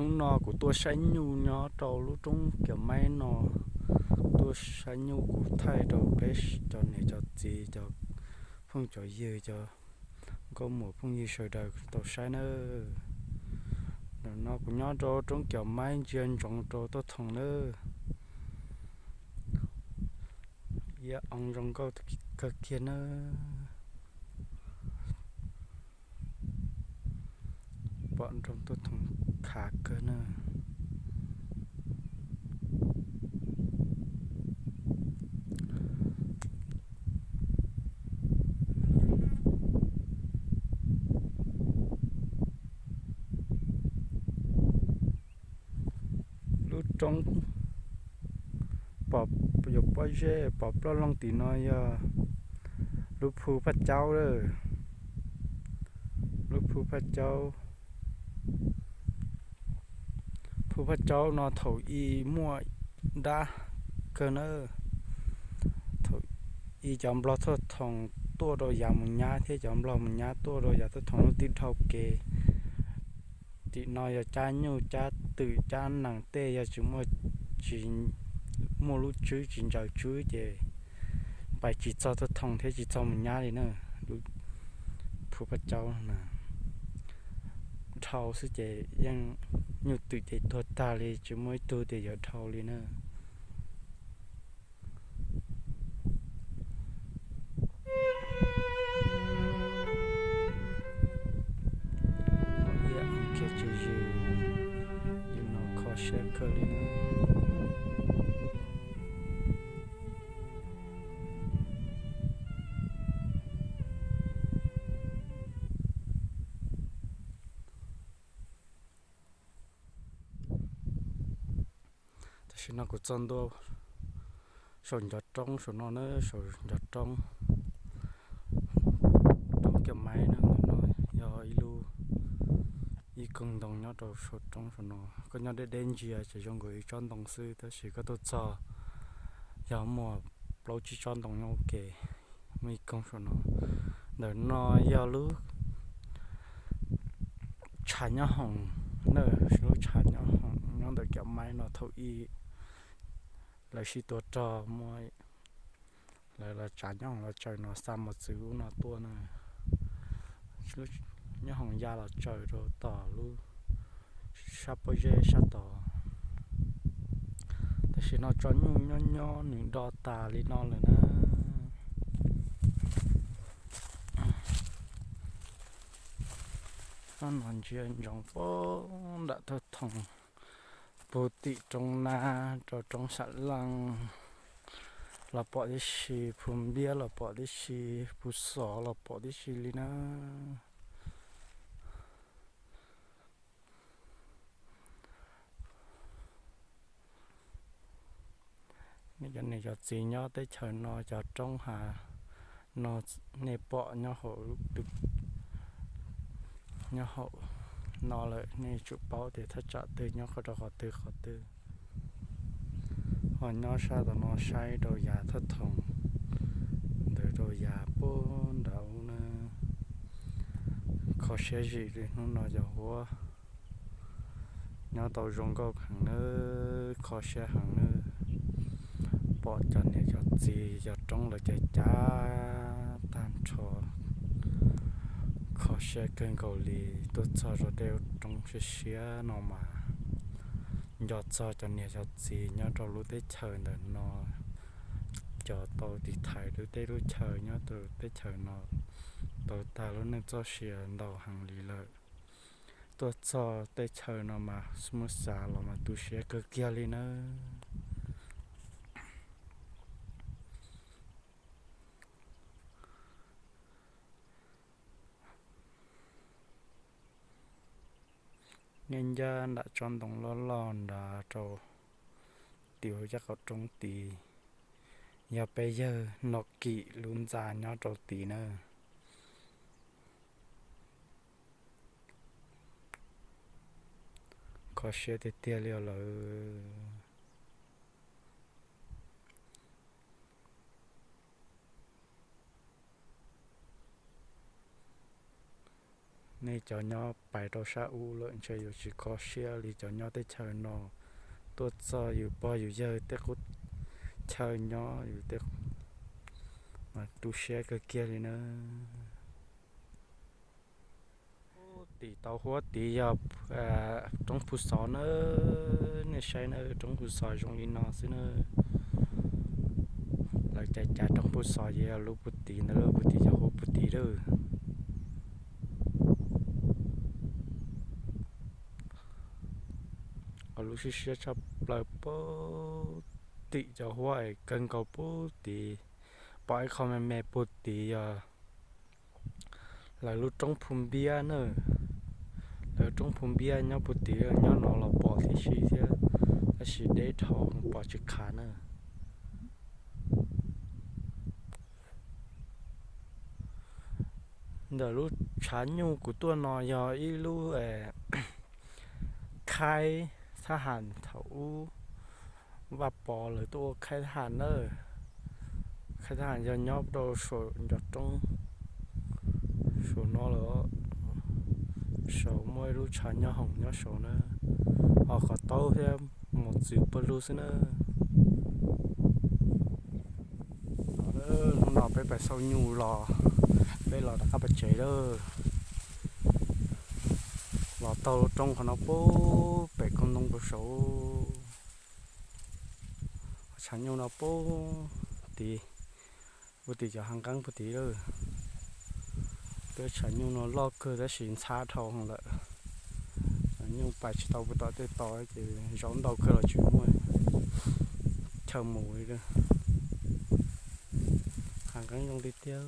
Hnub no kuv tuaj saib nyuj nyob rau lub roob Kiav Maib no, tuaj saib nyuj kuv thaij rau peb cov niam cov txiv, cov phooj cov ywg, cov nkauj muam phooj ywg sawv daws tau saib nawb. Ntawm no kuv nyob rau roob Kiav Maib ntsia ntsoov rau Tuaj Thoom nawb. Ib oo zoo nkauj kawg kiag nawb. Pom nroo Tuaj Thoom khav kawg na. Lub roob pom, yuav pob zeb pom plaub loog tim no yog lub phu Phaj Caub lawm. Lub phu Phaj Caub, phu Phaj Caub no thaum ub muaj dab kawg na. Thaum ub cov nplog Tuaj Thoom tuaj rau yav mus nyab thiab cov nplog mus nyab tuaj rau yav Tuaj Thoom lub twb dhau kev. Tim no yog cab nyuj cab twm cab nees tej yog tsis muaj, tsis muaj lub tswb tsis ntsaws tswb ces pais tsis txog Tuaj Thoom thiab tsis txog mus nyab li na. Lub phu Phaj Caub na, dhau xwb ces yeej nyuj twm ces tuag tag li tsis muaj ib tug tias yuav dhau li na. Ib ib tsis zus, kho siab kawg li na. Tam sim no kuv txog ntua saum ncov roob saum no na, saum ncov roob, roob Kiav Maib no, yog ib lub, ib koog ntoo nyob rau saum roob saum no. Koj nyob deb deb ntsia ces zoo nkaus ib tsob ntoo xwb, tab sis koj tuaj txog yog muaj plaub tsib tsob ntoo nyob ua ke, muaj ib koog saum no. Ntawm no yog lub tshav nyob hoom na, lub tshav nyob hoom nyob ntawm Kiav Maib no thaum ub lawv sib tua rog muab lawv los tsav nyob hoom los tsaws no xa mos txwv ub no tuaj na. Nyob hoom ya los tsaws rau tom lub sab pob zeb sab tod. Tam sim no tso nyuj nyob nyob nws do tas li no lawm na. Nyob no ntsia ntsoov pem nram Thaj Thoom, puag tim Roob Nab rau Roob Xam Leej los pom tib si, Phu Npiab los pom tib si, Phu Xov los pom tib si li na. Nej cov niam cov txiv nyob teb chaws no cov roob hav no nej pom nyob hauv, nyob hauv no lawm nej tsum paub tias thaj tsam twg nyob qhov rau qhov twg qhov twg. Ho nyob sab tom no saib rau yav Thaj Thoom ntawd rau yav puag nrad ub na. Kho siab zim li hnub no yog huab nyob tau zoo nkauj heev nawb, kho siab heev nawb. Pom cov niam cov txiv cov roob lawv cav cav tag nrho, kho siab kawg nkaus li. Tuaj txog rau tej roob siab siab no mas nco txog cov niam cov txiv nyob rau lub teb chaws ntawm no, cov tau tiv thaiv lub teb lub chaw nyob rau teb chaws no tau tag lub neej txoj sia ntau heev li lawm. Tuaj txog teb chaws no mas muab xav los mas tu siab kawg kiag li nawb. Nej ncaj nram tsob ntoo loj loj nrad rau tim ub caj qaum roob tid, yog peb yawg Nom Kim lub ntxa nyob rau tid na. Kho siab tiag tiag li os lawm. Nej cov nyob pais rau sab ub lawm ntshe yuav tsis kho siab li cov nyob teb chaws no. Tuaj txog yus pog yus yawg tej qub chaw nyob yus tej mas tu siab kawg kiag li na. Tim tau huab tid yog roob Phu Xov na. Nej saib na, roob Phu Xov zoo li no xwb na. Lawv cav cav roob Phu Xov ces yog lub puag tid ntawd, lub puag tid cov huab puag tid lawm. Ho lub siab siab tshaj plaws puag tim cov huab es kawg nkaus puag tid, pom ib qho me me puag tid yog lawv lub roob Phu Npiab na. Lawv roob Phu Npiab nyob puag tid, nyob no los pom tib si thiab, tab sis deb dhau pom tsis khav na. Ntawm lub tshav nyuj kuv tuaj no yog ib lub khaib thab ham thaum ub Vaj Pov lawv tuaj ua khaib thab ham na. Khaib thab ham yog nyob rau saum ncov roob saum no lawm. Saum muaj ib lub tshav nyob hoom nyob saum na, ho qhov taub thiab mos txwv pawg lug xwb na. Hnub no peb pais xauj nyuj los, peb los rov qab pais tsev lawm. Los taug lub roob qhov no puag pem koob ntoo rau saud. Tshav nyuj no puag tid, puag tim cov hav nqeeb puag tid lawm. Peb tshav nyuj no loj kawg tab sis ntxhab dhau lawm. Nyuj pais tsis tau puag tom tej tod ces zaub ntau kawg los tsis muaj chaw mus li. Hav nqeeb zoo tiag tiag.